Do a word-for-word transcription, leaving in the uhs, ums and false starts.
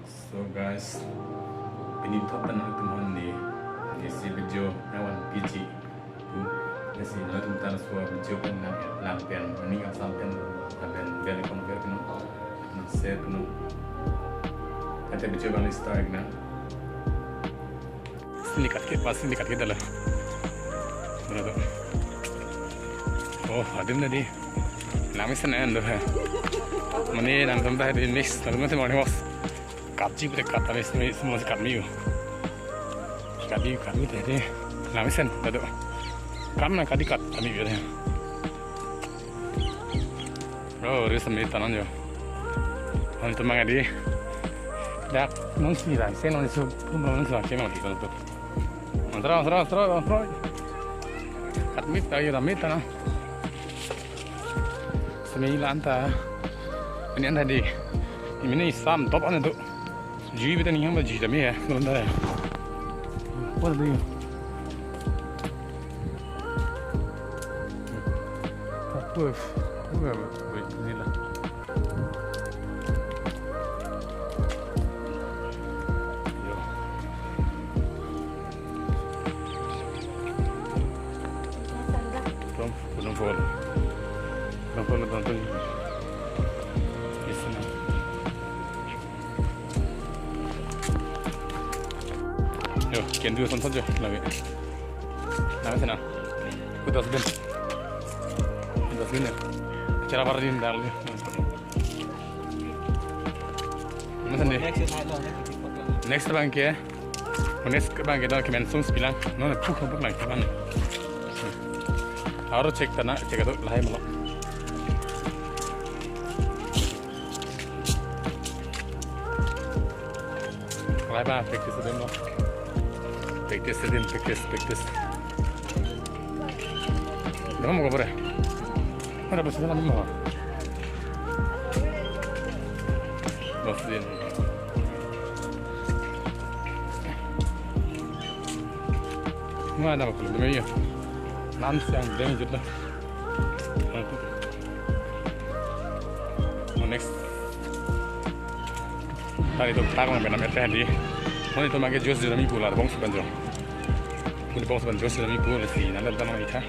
So guys, pini thot ta nangtum hon ni isi video nangvan piji. Tu isi nangtum ta laso video pen nanglang pen, mani asam pen, lapen bell icon pen, nang share pen. Ante video bang start na. Sini kat ke, pas sini kat ke dala. Mana tu? Oh, adim na di. Nami sana ando hai. Mane nangtum ta di mix, nangtum ta morning walk. Katji pute kat ami sini semua si kat miu. Katji kat miu tadi. Nami sen tadi. Kam na kadi kat ami biar. Oh, ris ami tanan jo. Hon tu mangadi. Dak non si ran sen non su pun non su ran sen non tu. Masra, masra, masra, masra. Kat mi ta yo mi ta na. Semi lan ta. Ini anda di. Ini sam top anda tu. Jui beta ni yang ba jui dami ya. Belum dah ya. Apa tu? Apa? Apa? Wait, ini lah. Yo. From Gunung Pol. Gunung Pol nonton. Yes, na. Yo, can do something jo lagi. Nama sana? Ku dustbin. Dustbin ya. Cara para din dal. Mana sana? Next abang ke. Next abang ke dak kemensung sebilang. Non puk puk lang kapan. Aro check ta na, check atu lahai malo. Lahai ba practice din lo. Practice din, practice, practice. Dama mo ko pore. Mana pasi na mo. Dos din. Mana ba pula demi ya. Nan siang deng jutla. Mo next. Tadi tu tak lang benam ete hadi. Mo itu mage juice jurami pula bong sepanjang. Mo bong sepanjang juice jurami pula si nanda tanong itha.